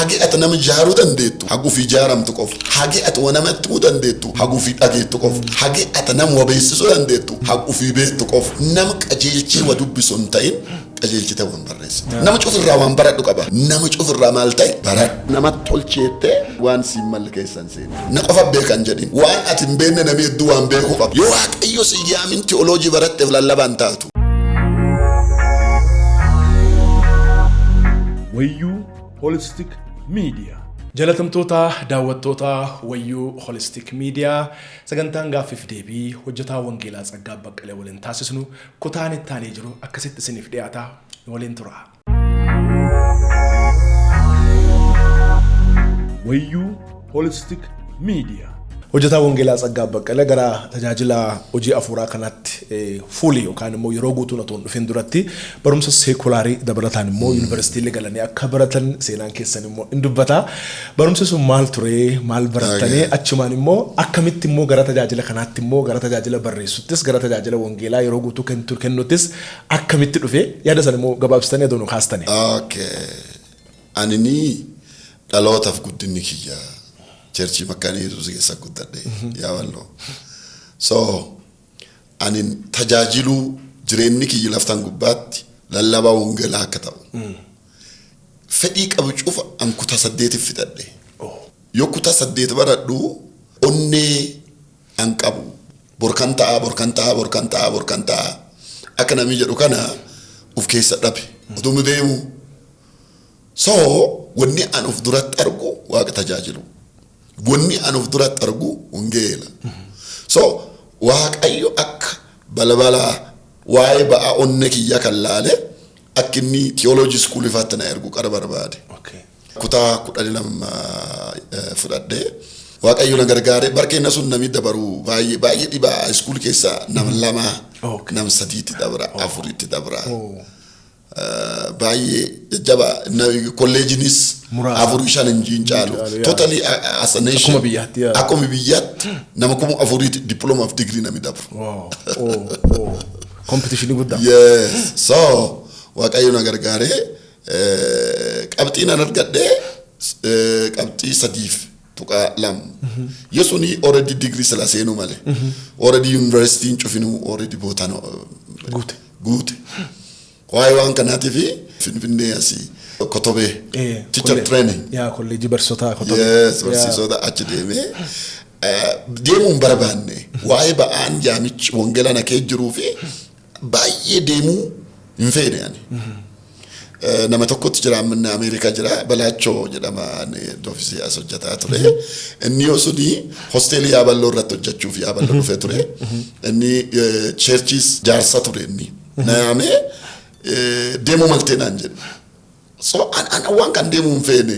Hagi ati nama ijaaruu dandeettu haga ofii ijaaramtu qofa. Hagi ati wa namatti himuu dandeettu haga ofii dhageettu qofa. Hagi ati nama wa beeksisuu dandeettu haga ofii beektu qofa. Nama qajeelchee wa dubbisu hin ta'in, qajeelchite waan barreessitu. Nama cufirraa waan baradhu qaba. Nama cufirraa maal ta'e baradhu. Nama tolcheettee waan siin malle keessa hin seenu. Na qofa beekan jedhin. Waan ati hin beekne namni hedduu waan beekuu qaba. Yoo Waaqayyo si yaamin tiyooloojii baratteef lallabaan taatu. Wayyuu Holistic Media. Jalatamtoota daawwattoota Wayyuu Holistic Media, sagantaan gaaffiif deebii hojjetaa Wangeelaa Tsaggaa Baqqalee waliin taasisnu kutaan itti aanee jiru akkasitti isiniif dhiyaata, nu waliin tura. Wayyuu Holistic Media. Hojjetaa Wangeelaa Tsaggaa Baqqalee, gara tajaajila hojii afuuraa kanaatti fuulii yookaan immoo yeroo guutuun otoo hin dhufin duratti barumsa seekulaarii dabalataan immoo yuunivarsiitiilee galanii akka baratan seenaan keessan immoo in dubbata. Barumsi sun maal ture? Maal barattanii? Achumaan immoo akkamitti immoo gara tajaajila kanaatti immoo, gara tajaajila barreessuttis, gara tajaajila wangeelaa yeroo guutuu kennuttis akkamitti dhufe? Yaada sana immoo gabaabsitanii adoo nu kaastani. Okay. Ani dhalootaaf guddinni kiyya churchii Makkaana Yesuus keessa guddadhe Yaaballoo. So ani tajaajiluu, jireenyi kiyya laftan gubbaatti lallabaa wangeelaa akka ta'u fedhii qabu cufa an kutaa 8f fixadhe. Yoo kutaa 8 baradhu onnee an qabu borkan ta'a, borkan ta'a, borkan ta'a, borkan ta'a akka namni jedhu kana uf keessa dhabe utuu deemu. So wanni an uf duratti argu Waaqa tajaajilu. Wanni an uf duratti argu wangeela. So Waaqayyo akka balbala waa'ee ba'aa onnee kiyya kan laale akka inni theology school ifaatti na ergu qara barbaade. Kutaa 12 fudhadhee Waaqayyo na gargaare. Barkeenya sun namni dabaru baay'ee baay'ee dhibaa, school keessa nama lama, nam sadiitti dabra, afuritti dabra. Baay'ee jajjaba. Kolleejinis muraasa. Afurii shan hin caalu. Caalu, yaa. Totally as a nation. Akkuma biyyaatti, yaa. Akkuma biyyaatti nama 4000ti diploma fi degree namni dabru. Wow. Competition guddaa. Yes. So Waaqayyo na gargaaree qabxii nan argadhee qabxii 3.2. Yoo suni already degree sila seenuu malee. Already universityin cufinuu already bootaan Guute. Guute. Waa'ee waan kanaatiif Finfinnee asii Kotobee teacher training. Yaa, kolleejii barsiisotaa Kotobee. Yes, barsiisota achi deemee deemuu hin barbaanne. Waa'ee ba'aan yaamichi wangeela na kee jiruu fi baay'ee deemuu hin feene ani. Nama tokkotti jira, amma Ameerikaa jira, Balaachoo jedhama, ofiisii as hojjetaa ture. Inni yoo suni hosteelii Yaaballoo irratti hojjechuuf Yaaballoo dhufee ture. Inni churchiis jaarsa ture inni. Na yaamee deemuu maltee naan jedhe. So an waan kan deemuu hin feene.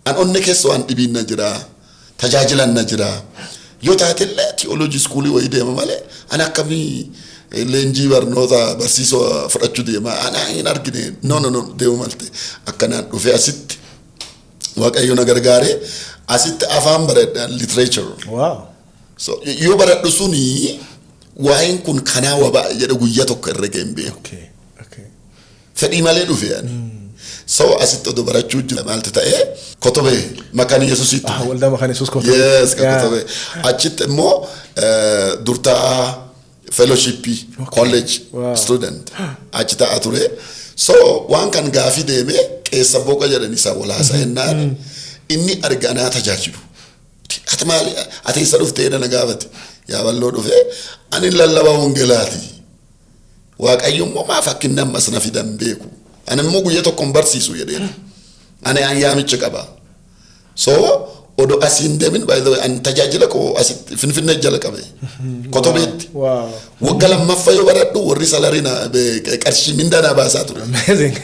An onne keessa waan dhibiin na jira. Tajaajilan na jira. Yoo taatellee theology schoolii wayii deema malee an akkamii leenjii barnoota barsiisoo fudhachuu deema? Ana hin argine. No, no, no, deemu malte. Akkanaan dhufee asitti Waaqayyo na gargaaree asitti afaan baradha, literature. So yoo baradhu suni waa'een kun kanaa wabaa jedhe guyyaa tokko herrega hin beeku. Fedhii malee dhufe ani. So asitti odoo barachuu jira maaltu ta'e? Kotobee Makaana Yesuusitti. Ah, waldaa Makaana Yesuus Kotobee. Yes, kan Kotobee. Achitti immoo durtaa fellowshipii college student achi ta'a ture. So waan kan gaafii deemee qeessa boqa jedhan isa walaasa jennaan inni arganaa tajaajilu. Ati maali? Ati eessa dhuftee na gaafate. Yaaballoo dhufee ani lallabaa wangeelaati. Waaqayyo immoo maaf akka inni ammas na fidan beeku. Ani immoo guyyaa tokko hin barsiisu jedheen. Ani yaamicha qaba. So odoo asiin deemin, by the way, ani tajaajila koo asitti Finfinnee jala qabe. Kotobeetti. Wagga lammaffaa yoo baradhu warri salary na qarshii mindaa na baasaa ture. Amazing.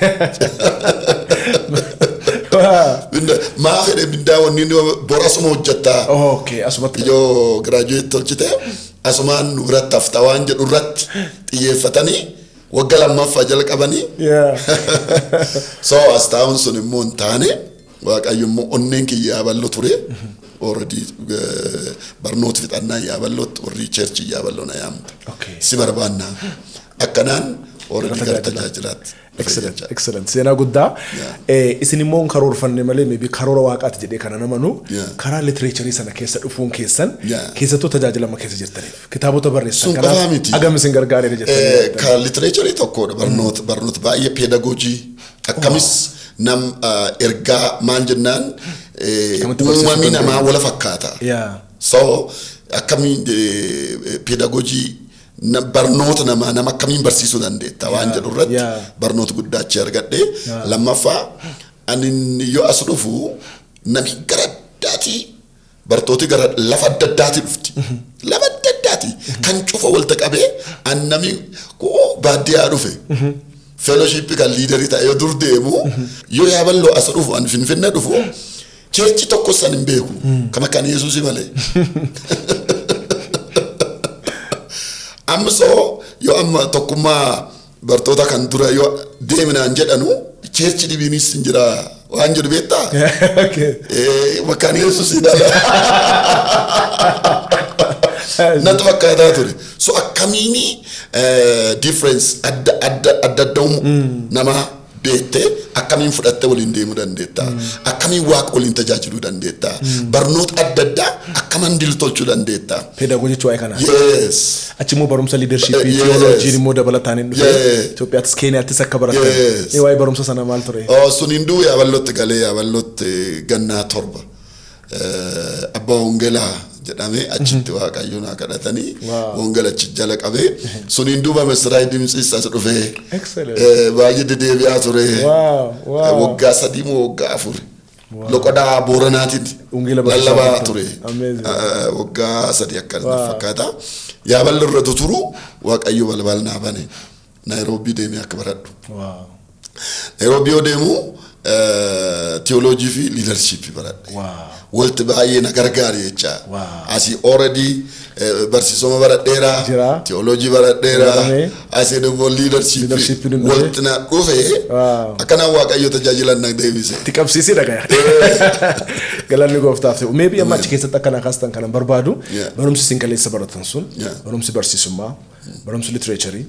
Maa fedhe mindaa wanni inni bor asuma hojjettaa. Okay, asumatti. Yoo graduate tolchite asumaan nu biratti hafta waan jedhu irratti xiyyeeffatanii wagga lammaffaa jalqabanii. So as taa'uun sun immoo hin taane. Waaqayyo immoo onneen kiyya Yaaballoo ture. Already barnoota fixannaa Yaaballootti warri churchii Yaaballoo na yaamte. Si barbaannaa. Akkanaan already gara tajaajilaatti. Excellent, excellent. Seenaa guddaa. Isin immoo hin karoorfanne malee, maybe karoora waaqaati jedhee kana namanu, karaa literature sana keessa dhufuun keessan keessattuu tajaajilama keessa jirtaniif kitaabota barreessan Sun qofaa miti. Agam isin gargaareera jettanii? Ka literature tokkodha, barnoota baay'ee, pedagogy, akkamis nam ergaa maal jennaan, Akkamitti barsiisuu uumamni danda'u. Namaa wala fakkaata. So akkamiin pedagogy, barnoota namaa, nama akkamiin barsiisuu dandeetta waan jedhu irratti barnoota guddaa achi argadhe. Lammaffaa, ani yoo as dhufu nami gara addaatii, bartooti gara lafa adda addaatii dhufti. Lafa adda addaati. Kan cufa walitti qabee an nami koo baadiyyaa dhufe. Fellowship kan leader ta'e yoo dur deemu, yoo Yaaballoo as dhufu, an Finfinnee dhufu, church tokko san hin beeku. Kan akkaan Yesuusii malee. Amma soo yoo amma tokkummaa bartoota kan dura yoo deeminaan jedhanu, church dhibiinis hin jira waan jedhu beektaa? Okay. Makkaan Yesuusii dhala. Natti fakkaataa ture. So akkamiini difference adda adda adda adda'umu nama beektee, akkamiin fudhattee waliin deemuu dandeetta? Akkamiin Waaqa waliin tajaajiluu dandeetta? Barnoota adda addaa akkaman dil tolchuu dandeetta? Pedagogy jechuun waa'ee kanaa. Yes. Achi immoo barumsa leadership, Yes. theology immoo dabalataan hin dhufe. Itoophiyaattis Keeniyaattis akka baratan. Yes. Waa'ee barumsa sana maal ture? Oh, sun hinduu Yaaballootti galee, Yaaballootti gannaa 7 abbaa wangeelaa jedhamee achitti Waaqayyo naa kadhatanii wangeela achi jala qabee, suniin duuba Mesiraay Dimtsiis as dhufee baay'ee deddeebi'aa ture. Waggaa 3 moo waggaa 4 loqodaa Booranaatiin Wangeela barsiisaa lallabaa turte. ture. Amazing. Waggaa 3 akka fakkaata. Yaaballo irra turu Waaqayyo balbal naa bane, Naayiroobii deemee akka baradhu. Naayiroobii yoo deemu theology fi leadership baradhe. Walti baay'ee na gargaare jecha. Asii already barsiisoma baradheera. Jira. Theology baradheera. Baratame. Asii immoo leadership. Leadership ni dhufe. Walti na dhufe. Akkanaan Waaqayyo tajaajilan na deebise. Itti qabsiisee dhagaya. Galanni Gooftaaf ta'u. Maybe amma achi keessatti akkana kaastan kanan barbaadu, barumsi isin kaleessa baratan sun, barumsi barsiisummaa, barumsi literature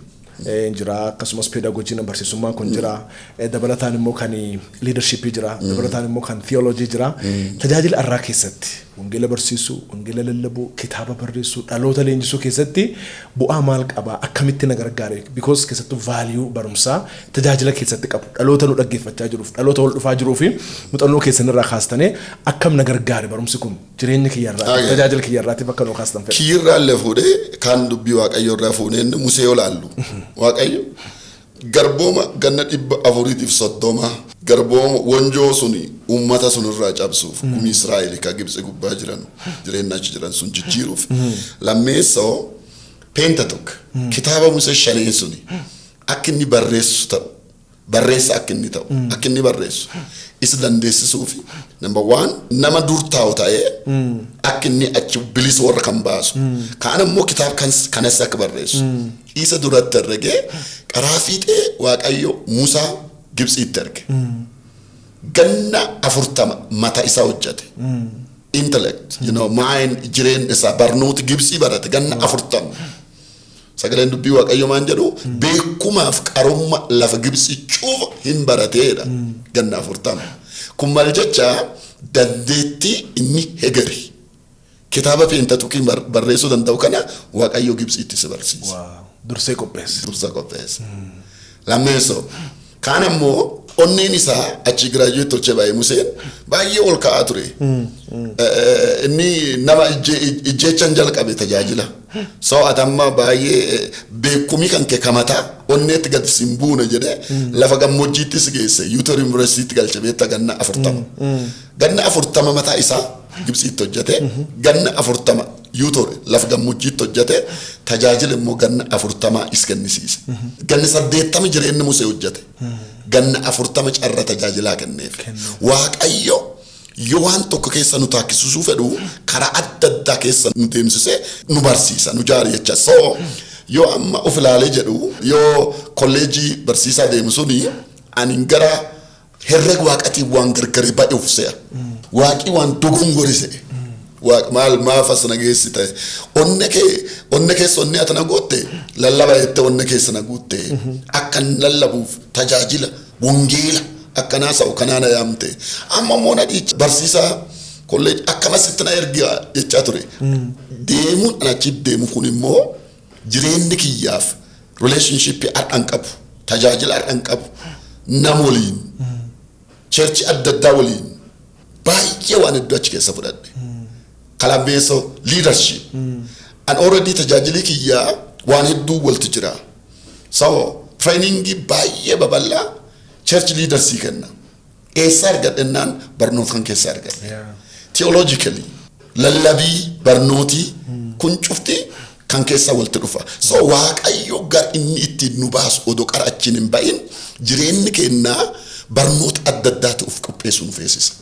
jira, akkasumas pedagogy barsiisummaa kun jira, dabalataan immoo kan leadership jira, dabalataan immoo kan theology jira. Tajaajila arraa keessatti wangeela barsiisuu, wangeela lallabuu, kitaaba barreessuu, dhaloota leenjisuu keessatti bu'aa maal qaba? Akkamitti na gargaare? Because keessattuu value barumsaa tajaajila keessatti qabu dhaloota nu dhaggeeffachaa jiruuf, dhaloota wal dhufaa jiruu fi muuxannoo keessan irraa kaastanii, akkam na gargaare barumsi kun jireenya kiyyarraa, tajaajila kiyyarraatiif akka nu kaastan fedha. Kiyyirraa illee fuudhee, kaan dubbii Waaqayyo irraa fuudhee, inni Musee yoo laallu, Waaqayyo garbooma ganna 430 garbooma wanjoo suni uummata sun irraa cabsuuf, gumii Israa'el ka Gibxi gubbaa jiran, jireenya achi jiran sun jijjiiruuf, lammeessoo Pentateuch, kitaaba Musee shaneen suni akka inni barreessu ta'u, barreessa akka inni ta'u, akka inni barreessu isa dandeessisuufi, number one, nama dur taa'u ta'ee akka inni achi bilisa warra kan baasu, kaan immoo kitaaba kanas akka barreessu isa duratti herregee karaa fiixee Waaqayyo Musaa Gibxiitti erge. Ganna 40 mata isaa hojjete. Intellect, mind, jireenya isaa barnoota Gibxii barate ganna 40. Sagaleen dubbii Waaqayyo maan jedhu? Beekumaaf qarumma lafa Gibxii cufa hin barateedha ganna 40. Kun maal jecha? Dandeettii inni hegeri kitaaba Pentateuch barreessuu danda'u kana Waaqayyo Gibxiitti si barsiisa. Wow. Dursee qopheesse. Dursa qopheesse. Lammeessoo, kaan ammoo onneen isaa achi graduate tolchee baay'ee, Museen baay'ee ol ka'aa ture. Inni nama ijjeechan jalqabe tajaajila. So ati amma baay'ee beekumii kan kee kamataa onneetti gad sin buune jedhee lafa gammoojjiitti si geesse, Yuutor Yuunivarsiitii galche, beektaa, ganna 40. Ganna 40 mataa isaa Gibxiitti hojjete, ganna 40 Yuutor lafa gammoojjiitti hojjete, tajaajila immoo ganna 40 is kennisiise. Ganna 80 jireenya Musee hojjete. Ganna 40 carra tajaajilaa kenneef. Waaqayyo yoo waan tokko keessa nu taakkisisuu fedhu, karaa adda addaa keessa nu deemsisee nu barsiisa, nu jaari jecha. So yoo amma of ilaalee jedhu, yoo kolleejii barsiisaa deemu suni, ani gara herrega Waaqatiin waan gargari ba'e of se'a. Waaqi waan dogongorise. Waaq maal maaf as na geessite? Onne kee onne keessa onne ati na gootte, lallaba jettee onne keessa na guutte. Akkan lallabuuf tajaajila wangeela akkanaa sa'u kanaa na yaamte. Amma immoo na dhiicha barsiisaa kolleej akkamasitti na ergaa jechaa ture. Deemuun an achi deemu kun immoo jireenyi kiyyaaf relationship har'an qabu, tajaajila har'an qabu, nam waliin, church adda addaa waliin baay'ee waan hedduu achi keessa fudhadhe. Kalammeessoo leadership. An already tajaajilli kiyyaa waan hedduu walti jira. So trainingii baay'ee babal'aa church leadersii kenna. Eessa argadhennaan barnoota kan keessa argadhe. Theologically lallabii barnootii kun cufti kan keessa walitti dhufa. So Waaqayyo gar inni ittiin nu baasu odoo qara achiin hin ba'in jireenyi kennaa barnoota adda addaati of qopheessuu nu feesisa.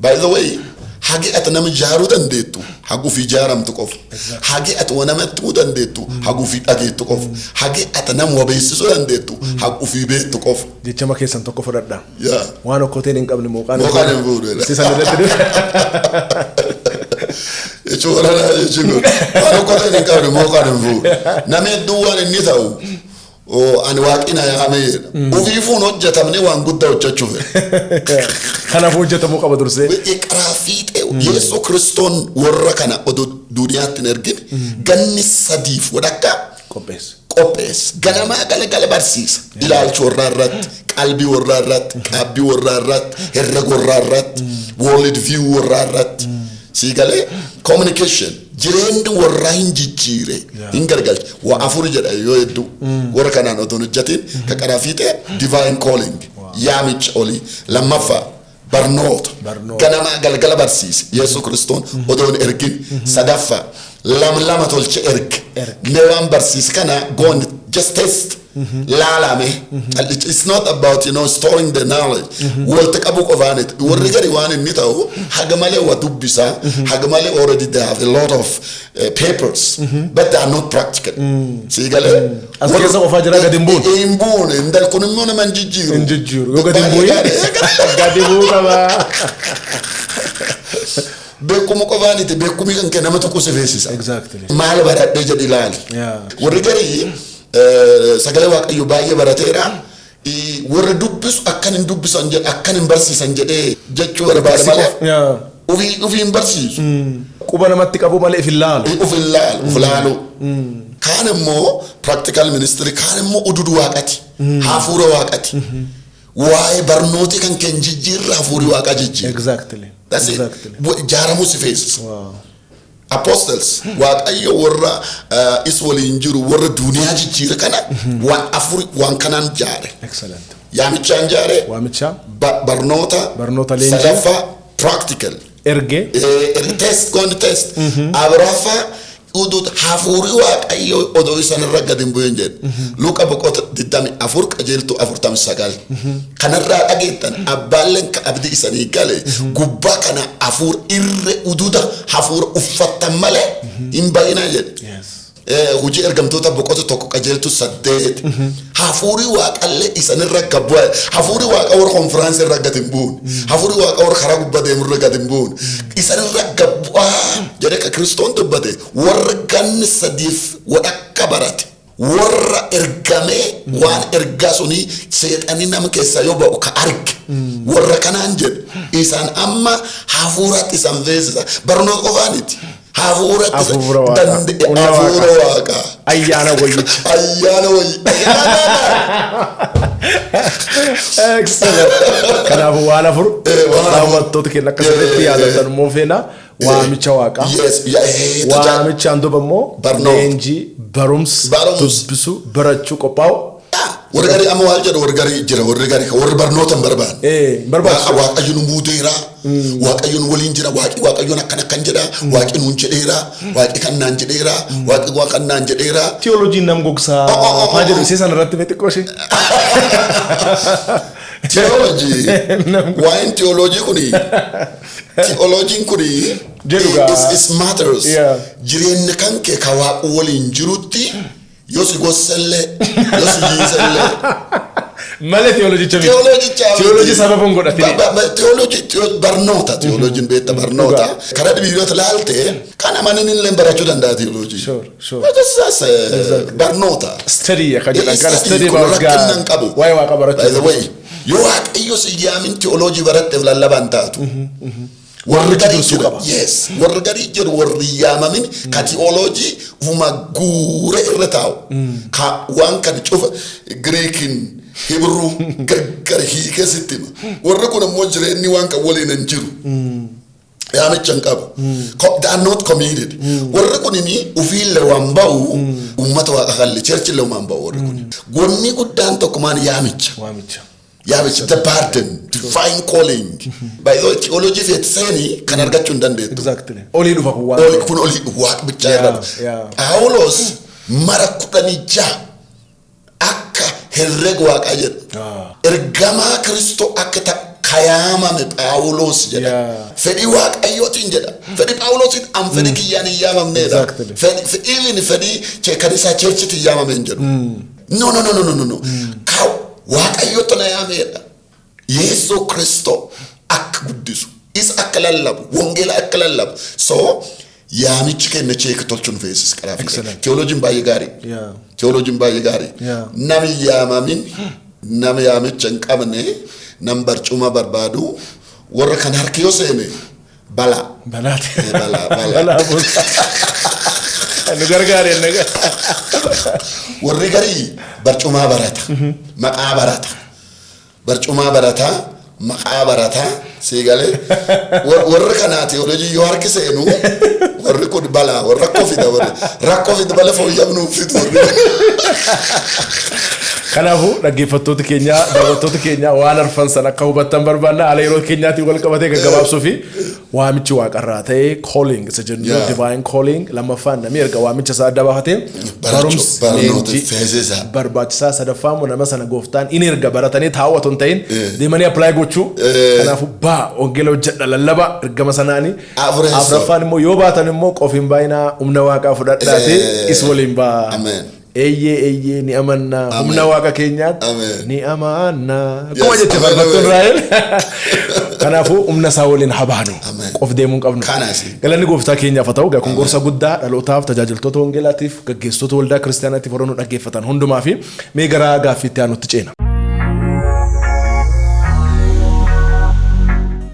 By the way, hagi ati nama ijaaruu dandeettu hagu ofii ijaaramtu qofa. Hagi ati wa namatti himuu dandeettu hagu ofii dhageettu qofa. Hagi ati nama wabeessisuu dandeettu hagu ofii beektu qofa. Jechama keessan tokko fudhadha. Yaa. Waan okkoteen hin qabne mooqaan Mooqaan hin fuudhu. Sisan irratti. Jechuun waraanaa jechuun waan okkoteen hin qabne mooqaan hin fuudhu. Namni hedduu waan inni ta'u ani waaqina yaamee jedha. Ofiifuun hojjetamne waan guddaa hojjechuu fedha. Kanaafuu hojjetamuu qaba dursee. Qaraa fiixee Yesuus Kiristoon warra kana odoo duniyaatti hin ergin ganni 3f walakkaa Qopheesse. Qopheesse. Ganamaa galgala barsiisa. Ilaalcha warraa irratti, qalbii warraa irratti, qaabbii warraa irratti, herrega warraa irratti, world view warraa irratti. Sii galee communication jireenyi warraa hin jijjiire, hin gargalche. Waa afur jedha yoo hedduu warra kanaan otoo hin hojjetin. Ka qaraa fiixee divine calling, yaamicha olii. Lammaffaa barnoota. Barnoota. Ganamaa galgala barsiise Yesuus Kiristoon odoo hin ergin. Sadaffaa lama lama tolche erge. Erge. Mee waan barsiise kana go and just test, laalame. It's not about storing the knowledge, walitti qabuu qofaaniti. Warri gari waan inni ta'u haga malee wa dubbisaa, haga malee already they have a lot of papers, but they are not practical. Sii galee? As keessa qofaa jira, gadi hin buune. Hin buune. Kun immoo nama hin jijjiiru. Hin jijjiiru. Yoo gadi hin bu'in gadi bu'uu qaba. Beekuma qofaaniti. Beekumii kan kee nama tokko si feesisa. Maal baradhee jedhi ilaali. Warri garii sagalee Waaqayyo baay'ee barateera. Warri dubbisu akkan hin dubbisan jedhe, akkan hin barsiisan jedhee jechuu barbaada malee ofii hin barsiisu. Quba namatti qabu malee if hin laalu. Of hin laalu, of laalu. Kaan immoo practical ministry, kaan immoo ududu waaqati. Hafuura waaqati. Waa'ee barnooti kan keen jijjiirra hafuuri waaqaa jijjiirra. That's it. Jaaramuu si feesisa. Apostles Waaqayyo warra is waliin jiru, warra duniyaa jijjiira kana waan afur waan kanaan jaare. Yaamichaan jaare. Waamichaa. Barnoota. Barnoota, leenjii. Sadaffaa practical. Ergee. Test, go and test. Afuraffaa uduu hafuuri Waaqayyo odoo isaan irra gadi hin bu'in jedhe. Luqa boqota 24 qajeeltuu 49. Kanarraa dhageettan abbaalleen ka abdii isanii gale gubbaa kana hafuura irre uduuda hafuura uffattan malee hin ba'inaa jedhe. Hojii Ergamtoota boqota 1 qajeeltuu 8. Hafuuri Waaqallee isanirra gad bu'a. Hafuuri Waaqa warra konfiraansii irra gad hin buune. Hafuuri Waaqa warra karaa gubbaa deemu irra gad hin buune. Isanirra gad bu'aa jedhee ka Kiristoon dubbate warra ganni 3f walakka barate. Warra ergamee waan ergaa sunii seexanii nama keessaa yoo ba'u ka arge. Warra kanaan jedhe isaan amma hafuuratti isaan feesisa. Barnoota qofaaniti. Hafuuratti isa Hafuura Waaqaa. danda'e Humna Waaqaa. Hafuura Waaqaa. Ayyaana wayyicha. Ayyaana wayyi. Excellent. Kanaafuu waan afur Waan afur. daawwattoota keenya akka sirriitti yaadatan immoo feena waamicha Waaqaa. Yes, yeah, Waamichaan duuba immoo Barnoota. leenjii, barumsa, Barumsa. dubbisuu, barachuu, qophaa'u. Warri garii amma waan jedhu, warri garii jira, warri garii warri barnoota hin barbaanne. Hin barbaachisu. Waaqayyo nu muudeera. Waaqayyo nu waliin jira. Waaqi Waaqayyoon akkana akkan jedha. Waaqi nuun jedheera. Waaqi kan naan jedheera. Waaqi waa kan naan jedheera. Tiyooloojiin nam gogsaa Oh. maa jedhu isee sana irratti mee xiqqoo ishee. Theology. Waa'een theology kuni. Theologiin kuni. Jedhu gaa. Is matters. Jireenya kan kee ka Waaqu waliin jirutti yoo si gossallee, yoo si jiisallee. Malee theologicha miti. Theologicha miti. Theology sababa hin godhatini. Theology barnoota, theologiin beekta barnoota. Karaa dhibiyyoota laalte kan amanin illee barachuu danda'a theology. Sure. Barnoota. Study akka jedhan kana, study Kun about rakkina hin God. qabu. Waa'ee Waaqa barachuu. By the way, yoo Waaqayyo si yaamin theology baratteef lallabaan taatu. Warri garii dursuu jiru, qaba. yes, warri garii jiru, warri yaamamin ka theology ufuma guure irra taa'u. Ka waan kana cufa Giriikiin, Hibruu gargar hiikee sitti hima. Warri kun immoo jireenyi waan kan waliin hin jiru. Yaamicha hin qabu. They are not committed. Warri kunini ufiillee waan ba'u, uummata Waaqa kalli churchillee waan ba'u warri kun. Gonni guddaan tokko maal? Yaamicha. Waamicha. Yaamicha, the burden, divine calling. By the way, theology feet seeni kan argachuu hin dandeettu. Exactly. Olii dhufa kun waan. Oli kun olii Waaqa bichaa irra dhufa. Paawulos mara 16 akka herrega Waaqaa jedha. Ergamaa Kiristoo akka kayaamame Paawulos jedha. Fedhii Waaqayyootiin jedha. Fedhii Paawulosiin an fedhii kiyyaan hin yaamamneedha. Even fedhii kanisaa churchitti hin yaamame hin jedhu. No, no, no, no, no, no, no. Ka Waaqayyootu na yaameedha. Yeesoo Kiristoo akka guddisu, isa akka lallabu, wangeela akka lallabu. So yaamichi kenna check tolchuun feesis karaa fi. Excellent. Theologiin baay'ee gaarii. Theologiin baay'ee gaarii. Nami yaamamin, nama yaamicha hin qabne, nam barcuma barbaadu, warra kan harki yoo seene balaa. Balaati. Balaa, balaa. Balaa buusa. Nu gargaareen naga. Warri garii barcumaa barata, maqaa barata. Barcumaa barata, maqaa barata, sii galee. Warri kanaa theology yoo harki seenu, warri kun balaa, warra rakkoo fida, warri rakkoo fida malee fooyyamnuu fidu warri. Kanaafuu dhaggeeffattoota keenya, daawwattoota keenya, waan arfan sana akka hubattan barbaanna. Haala yeroo keenyaatiin wal qabatee gaggabaabsuu fi waamichi waaqarraa ta'e, calling isa jennu, divine calling. Lammaffaan, namni erga waamicha isaa adda baafatee barumsi barnoota leenjii feesisaa. barbaachisaa. Sadaffaa immoo, nama sana Gooftaan in erga, baratanii taa'u otoo hin ta'in deemanii apply gochuu. Kanaafuu baa, wangeela hojjedha, lallaba ergama sanaani. Afreessoo. Afraffaan immoo, yoo baatan immoo qof hin baay'inaa, humna Waaqaa fudhadhaate is waliin baa. Ameen. Eeyyee, eeyyee, ni amannaa humna Waaqa keenyaatti Ameen. ni amannaa akkuma jette Ameen, faarfattuun ameen. Raahel. Kanaafuu humna isaa waliin haa baanu. Ameen. Qof deemuu hin qabnu. Kanas. Galanni Gooftaa keenyaaf haa ta'u. Egaa kun gorsa guddaa dhalootaaf, tajaajiltoota wangeelaatiif, gaggeessitoota waldaa kiristaanaatiif, warra nu dhaggeeffatan hundumaa fi mee gara gaaffiitti aanutti ceena.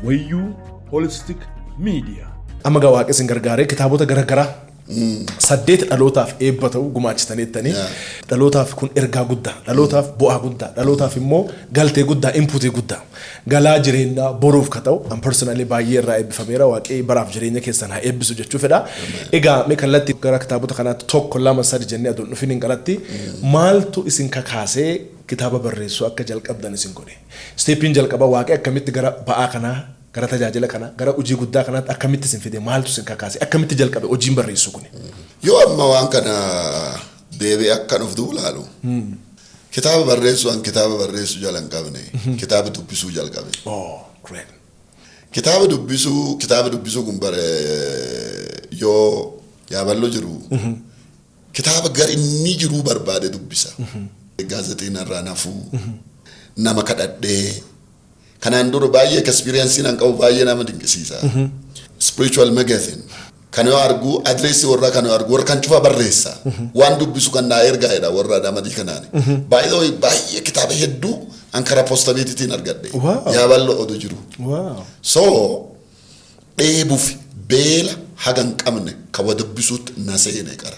Wayyuu Holistic Media. Amma gaa Waaqni isin gargaaree kitaabota garaagaraa saddeet dhalootaaf eebba ta'u gumaachitaniittanii. Dhalootaaf kun ergaa guddaa, dhalootaaf bu'aa guddaa, dhalootaaf immoo galtee guddaa, inputii guddaa, galaa jireenyaa boruuf ka ta'u. An personally baay'ee irraa eebbifameera. Waaqii baraaf jireenya keessan haa eebbisu jechuu fedha. Egaa mee kallattii gara kitaabota kanaatti tokko, lama, sadi jennee aduun dhufin hin qaratti, maaltu isin kakaasee kitaaba barreessuu akka jalqabdan isin godhe? Stepiin jalqaba Waaqii akkamitti gara ba'aa kanaa, gara tajaajila kanaa, gara hojii guddaa kanaatti akkamitti isin fide? Maaltu isin kakaase? Akkamitti jalqabe hojiin barreessuu kuni? Yoo amma waan kana deebi'ee akkan of duuba ilaalu, kitaaba barreessuu an kitaaba barreessuu jala hin qabne, kitaaba dubbisuu jalqabe. Oh, great. Kitaaba dubbisuu kun bare yoo Yaaballoo jiru kitaaba gar inni jiruu barbaade dubbisa. Gaazexeen irraa nafuu nama kadhadhee kanaan dura baay'ee experience nan qabu, baay'ee nama dinqisiisa. Spiritual magazine kan yoo argu, adreesii warraa kan yoo argu, warra kan cufa barreessa. Waan dubbisu kan naa ergaa jedha warra adamadii kanaani. Baay'ee baay'ee kitaaba hedduu an karaa poostabeetiitiin argadhe. Yaaballoo oduu jiru. So dheebuuf beela haga hin qabne kawa dubbisuutti na seene qara.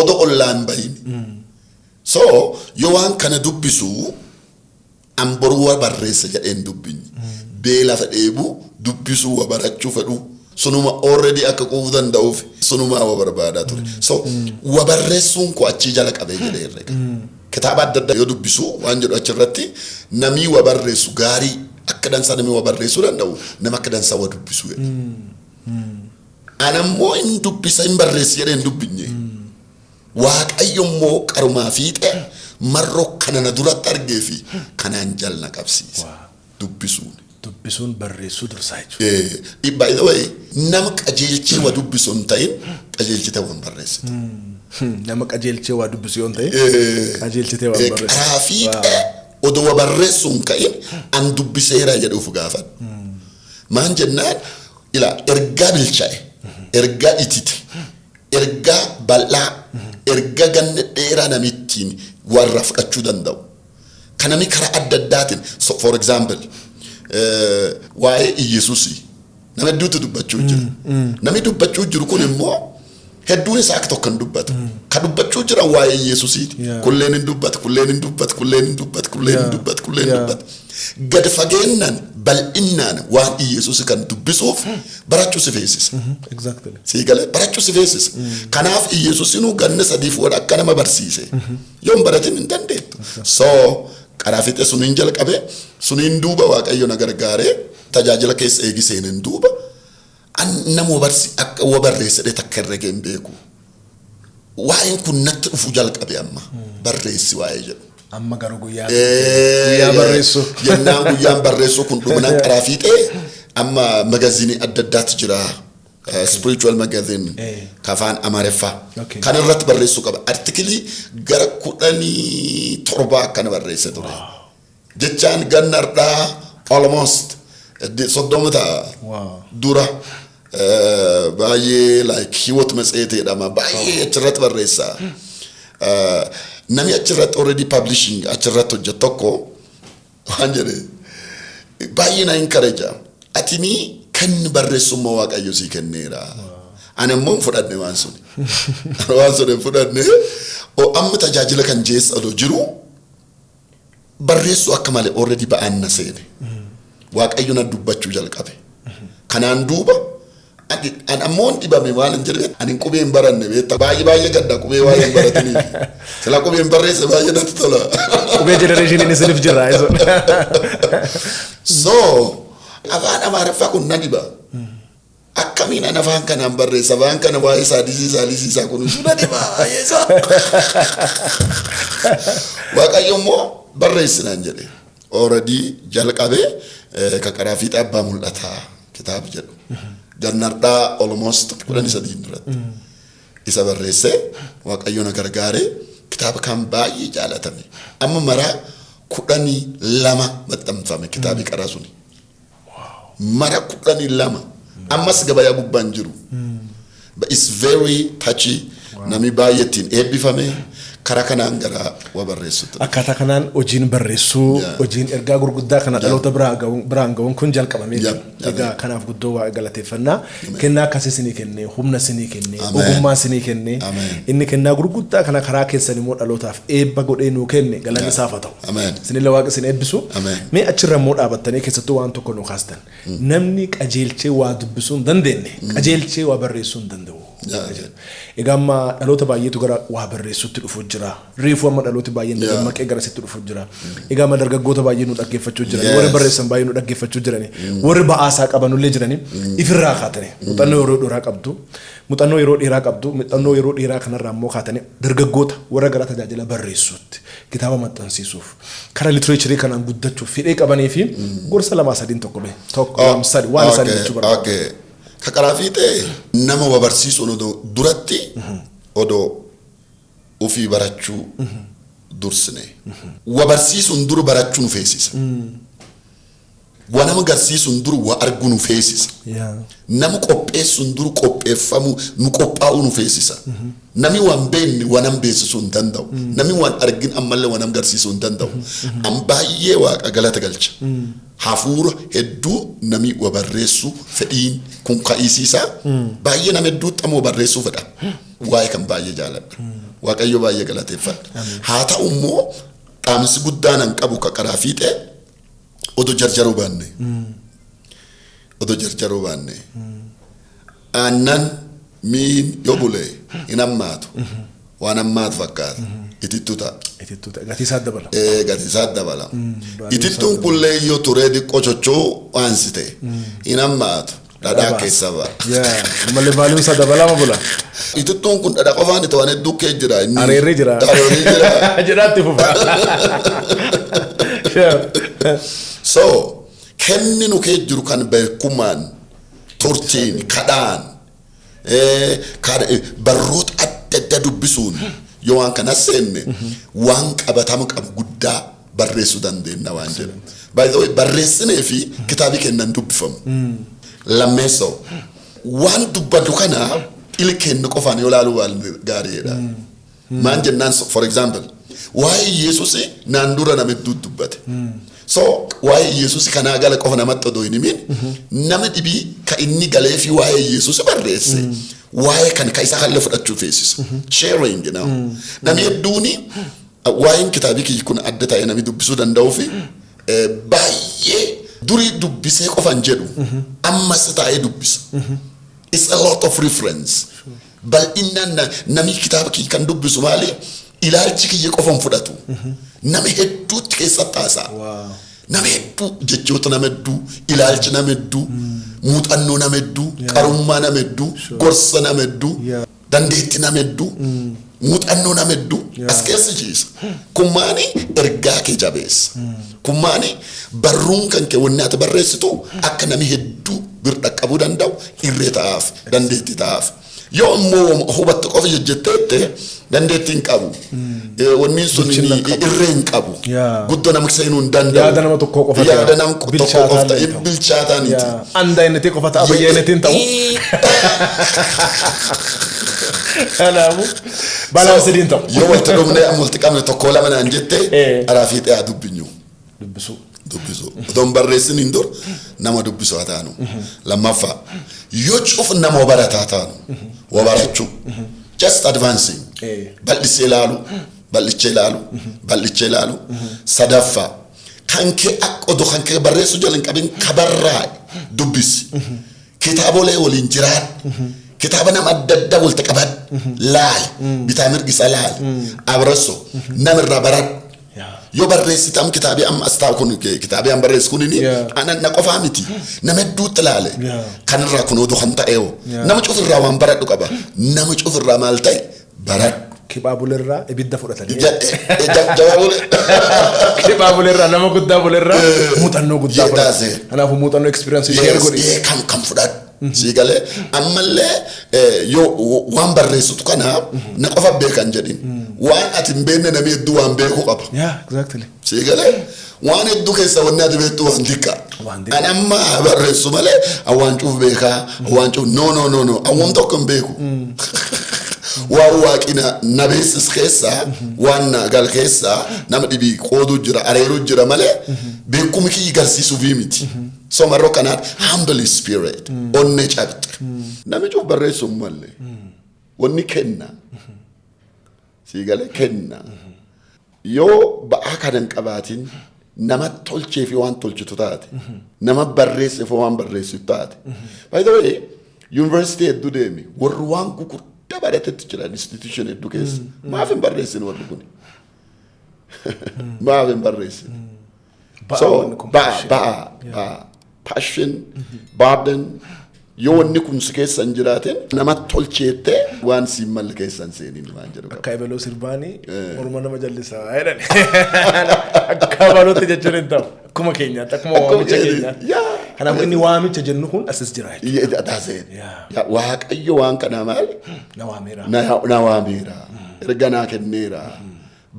Odoo ollaan bahin. So yoo waan kana dubbisu, an boruu wa barreessa jedheen dubbinyi. Beela fedheebu dubbisuu, wa barachuu fedhu, sunuma already akka quufuu danda'uuf sunumaa wa barbaadaa ture. So wa barreessuun koo achii jala qabee jedhee herrega. Kitaaba adda addaa yoo dubbisu, waan jedhu achirratti, namii wa barreessu gaarii akka dansaa, namii wa barreessuu danda'u nama akka dansaa wa dubbisu jedha. Anammoo hin dubbisa, hin barreessi jedhee hin dubbinye. Waaqayyo immoo qarumaa fiixee marroo kana na duratti argee fi kanaan jalna qabsiise. Dubbisuun. Dubbisuun barreessuu dursaa jechuudha. By the way, nama qajeelchee wa dubbisu hin ta'in, qajeelchitee waan barreessitu. Nama qajeelchee waa dubbisu yoo hin ta'in, qajeelchitee waan barreessitu. Karaa fiixee Odoo barreessuun ka'in an dubbiseera jedhuuf gaafadhu. Maan jennaan, ila ergaa bilchaa'e, ergaa itite, ergaa bal'aa, ergaa ganna dheeraa namittiin warra fudhachuu danda'u. Kan namni karaa adda addaatiin, so for example, waa'ee Iyyasuusii nama hedduutu dubbachuu jira. Namni dubbachuu jiru kun immoo hedduun isaa akka tokko hin dubbatu. Ka dubbachuu jiran waa'ee Iyyasuusiiti. Kulleen hin dubbatu, kulleen hin dubbatu, kulleen hin dubbatu, kulleen hin dubbatu, kulleen hin dubbatu. Gad fageennan bal'innaan waan Iyyasuus kan dubbisuuf barachuu si feesisa. Sii galee, barachuu si feesisa. Kanaaf Iyyasuusinuu ganna 3 fuudha akka nama barsiise. Yoo hin baratin hin dandeettu. So karaa fiixee suniin jalqabe, suniin duuba Waaqayyo na gargaaree tajaajila keessa eegi seeneen duuba an nama barsi akka wa barreessedhe takka herregee hin beeku. Waa'een kun natti dhufu jalqabe, amma barreessi waa'ee jedhu. Amma garuu guyyaa barreessu. Jennaan guyyaan barreessuu kun dhuminaan karaa fiixee amma magaziinii adda addaatu jira. Spiritual magazine ka afaan Amaariffaa. Kan irratti barreessuu qaba. Artikilii gara 17 akkana barreesse ture. Jechaan gannardhaa almost 30 ta'a. Dura baay'ee like Hiwot Matseet jedhama, baay'ee achirratti barreessa. Namni achirratti already publishing achirratti hojjetu tokko waan jedhe baay'ee na encourage. Atini kan barreessummaa Waaqayyo sii kenneera. Ani immoo hin fudhanne waan sun. Waan sun hin fudhanne. Amma tajaajila kan jeessa odoo jiru barreessuu akka malee already ba'aan na seene. Waaqayyo na dubbachuu jalqabe. Kanaan duuba ani ammoo hin dhibame, maal hin jedhe, ani qubee hin baranne beektaa, baay'ee baay'ee gadda qubee waa'ee hin baratiniif. Sila qubee hin barreesse baay'ee natti tola. Qubee generationiin isiniif jira. So afaan Amaariffaa kun na dhiba. Akkamiin an afaan kanaan barreessa? Afaan kana waa'ee saadisii saalisiisaa kun na dhiba baay'ee isaa. Waaqayyo immoo barreessinaan jedhe. Already jalqabee ka karaa fiixee abbaa mul'ataa kitaaba jedhu. Gannardhaa almost 13 duratti. Isa barreessee Waaqayyo na gargaaree kitaaba kan baay'ee jaalatame. Amma maraa 12 maxxanfame kitaabi qaraa suni. Mara 12. Ammas gabayaa gubbaan jiru. But it's very touchy. Namni baay'ee ittiin eebbifame, karaa kanaan gara waa barreessutti. Akkaataa kanaan hojiin barreessuu, hojiin ergaa gurguddaa kana dhaloota biraan ga'uun kun jalqabamee jira. Egaa kanaaf guddoo waa galateeffannaa. Kennaa akkasii isinii kennee, humna isinii kennee, ogummaa isinii kennee, inni kennaa gurguddaa kana karaa keessan immoo dhalootaaf eebba godhee nuu kenne, galanni isaaf haa ta'u. Isinillee Waaqa isin eebbisu. Mee achirra immoo dhaabattanii keessattuu waan tokko nu kaastan. Namni qajeelchee waa dubbisuu hin dandeenye, qajeelchee waa barreessuu hin danda'u. Egaa amma dhaloota baay'eetu gara waa barreessuutti dhufuu jira. Reefuu amma dhalooti baay'een dammaqee gara sitti dhufuu jira. Egaa amma dargaggoota baay'ee nu dhaggeeffachuu jiran. Warri barreessan baay'ee nu dhaggeeffachuu jirani. Warri ba'aasaa qabanullee jirani. Ifirraa kaatanii muuxannoo yeroo dheeraa qabdu. Muuxannoo yeroo dheeraa qabdu. Muuxannoo yeroo dheeraa kanarraa immoo kaatanii dargaggoota warra gara tajaajila barreessuutti, kitaaba maxxansiisuuf, karaa literature kanaan guddachuuf fedhee qabanii fi gorsa lamaa sadiin tokko mee. Tokko, lama, sadi waan isaanii jechuu barbaadu. Okay. Ka karaa fiixee nama wa barsiisuun odoo duratti odoo ofii barachuu dursine. Wa barsiisuun dur barachuu nu feesisa. Wa nama garsiisuun dur wa arguu nu feesisa. Nama qopheessuun dur qopheeffamuu nu qophaa'uu nu feesisa. Namni waan beekne waan nam beeksisuu hin danda'u. Namni waan argin ammallee waan nam garsiisuu hin danda'u. An baay'ee Waaqa galata galcha. Hafuura hedduu namni wa barreessuu fedhiin kun ka'isiisaa baay'ee nama hedduutti ammoo barreessuu fedha. Waa'ee kan baay'ee jaaladha. Waaqayyo baay'ee galateeffadha. Haa ta'u immoo dhaamsi guddaan an qabu ka karaa fiixee, odoo jarjaruu baanne. Odoo jarjaruu baanne. Aannan miin yoo bule hin hammaatu. Waan hammaatu fakkaata. Itittuu ta'a. Itittuu ta'a. Gatii isaa dabala. Gatii isaa dabala. Baay'ee Itittuun isaa. Kullee yoo turee xiqqoo socho'u waan si ta'e hin hammaatu. Dhadhaa keessa ba'a. Yaa, ammallee valueun isaa dabalama bula. Itittuun kun dhadhaa qofaan itti waan hedduu kee jira. Areerri jira. Areerri jira. Jedhaatti fufa. So kenni nu kee jiru kan beekumaan turtiin kadhaan barroota adda addaa dubbisuun yoo waan kana seenne waan qabatama qabu guddaa Barreessuu dandeenya waan jedhu. By the way, barreessinee fi kitaabii kennan dubbifamu. Lammeessoo, waan dubbatu kana ili kennu qofaan yoo ilaaluu waan gaariidha. Maan jennaan, for example, waa'ee Yesuus naan dura nama hedduu dubbate. So waa'ee Yesuus kanaa gala qofa namatti odoo hin himin, nama dhibii ka inni galee fi waa'ee Yesuus barreesse waa'ee kan ka isa kallee fudhachuu feesisa. Sharing. Namni hedduuni waa'een kitaabii kiyyi kun adda ta'e namni dubbisuu danda'uu fi baay'ee durii dubbisee qofan jedhu, ammas taa'ee dubbisa. It's a lot of reference. Bal'inaan namni kitaaba kiyya kan dubbisu maali? Ilaalchi kiyya qofa hin fudhatu. Nama hedduutti keessatti haasa'a. Nama hedduu, jechoota nama hedduu, ilaalcha nama hedduu, muuxannoo nama hedduu, qarummaa nama hedduu, gorsa nama hedduu, dandeettii nama hedduu, muuxannoo nama hedduu as keessa ciisa. Kun maani? Ergaa kee jabeessa. Kun maani? Barruun kan kee, wanni ati barreessitu akka nami hedduu bir dhaqqabuu danda'u irree ta'aaf, dandeettii ta'aaf. Yoo immoo hubattu qofa jejjetteette, dandeettii hin qabu. Wanni sun Bilchina hin qabu. Irree hin qabu. Guddoo nama seenuu hin danda'u. Yaada nama tokkoo qofa ta'a. Yaada nama tokkoo Bilchaataa qofa ta'e. illee ta'u. Bilchaataa miti. Anda inni qofa ta'a, bayyeenetiin ta'u. Kanaafuu balance iin ta'u. Yoo walitti dhumnee amma walitti qabne tokko lama naan jette, araa fiixee haa dubbinyu. Dubbisuu. Dubbisu. Otoo hin barreessin hin dur nama dubbisu haa taanu. Lammaffaa, yoo cuf nama barataa taanu, wa barachuu. Just advancing. Bal'isee ilaalu, bal'ichee ilaalu, bal'ichee ilaalu. Sadaffaa, kan kee akka odoo kan kee barreessuu jala hin qabin kabarraa dubbisi. Kitaabolee waliin jiraadhu. Kitaaba nama adda addaa walitti qabadhu. Laali. Bitaa mirgi isaa laali. Abrasso. Namirraa baradhu. Yoo barreessitam kitaabii amma as taa'u kun, kitaabii an barreessu kunini anan na qofaa miti, nama hedduutti ilaale. Kanirraa kun odoo kan ta'e hoo, nama cufirraa waan baradhu qaba. Nama cufirraa maal ta'e baradhu. Kiphaa bulerraa ibidda fudhatanii. Jawaabule. Kiphaa bulerraa, nama guddaa bulerraa muuxannoo guddaa That's fudhatu. it. Kanaafuu muuxannoo, experience share godhi. Kan kan fudhadhu. Sii galee? Ammallee yoo waan barreessitu kana na qofa beekan jedhin. Waan ati hin beekne namni hedduu waan beekuu qaba. Yeah, exactly. Sii galee? Waan hedduu keessa wanni ati beektu waan xiqqaa. Waan xiqqaa. Ani amma barreessu malee waan cuuf beekaa, waan cuuf, no, no, no, no, awwam tokko hin beeku. Waan waaqina na beesis keessaa, waan na gal keessaa nama dhibii qooduu jira, areeruu jira malee beekumi kiyyi garsiisuufii miti. So marroo kanaaf humble spirit, onnee cabxe. Namni cuuf barreessuu hin malle. Wanni kenna. Sii galee? Kenna. Yoo ba'aa kana hin qabaatin, nama tolchee fi waan tolchitu taate, nama barreessee fi waan barreessitu taate. By the way, university hedduu deemi, warri waan gugurdaa baratetti jiran institution hedduu keessa. Maaf hin barreessin warri kuni? Maaf hin barreessin? Ba'aa So wanni kun ba'a passion. Ba'a ba'a passion, burden, yoo wanni kun si keessa hin jiraatin, nama tolcheettee waan siin malle keessa hin seeniin waan jedhu qaba. Akka ebaloo sirbaanii morma nama jallisaa jedhani. Akka ebalootti jechuun hin ta'u. Akkuma keenyaatti, akkuma waamicha keenyaatti. Kanaafuu inni waamicha jennu kun asis jira jechuudha. Yeah, that's it. Yeah. Waaqayyo waan kana maali? Na waameera. Na waameera. Erga naa kenneera.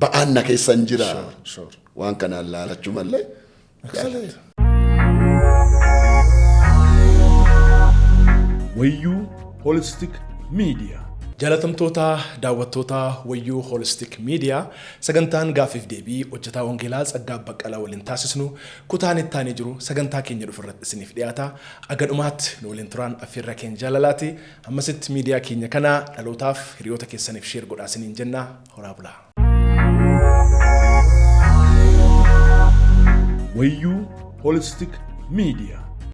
Ba'aan na keessa hin jira. Waan kanaan laalachuu malee. Excellent. Wayyuu Holistic Media. Jaalatamtoota daawwattoota Wayyuu Holistic Media, sagantaan gaaffiif deebii hojjetaa wangeelaa Tsaggaa Baqqalaa waliin taasisnu kutaan itti aanee jiru sagantaa keenya dhufu irratti isiniif dhiyaata. Aga dhumaatti nu waliin turaan affeerraa keenya jaalalaati. Ammasitti miidiyaa keenya kana dhalootaaf hiriyoota keessaniif share godhaa isiniin jenna. Horaa bulaa. Wayyuu Holistic Media.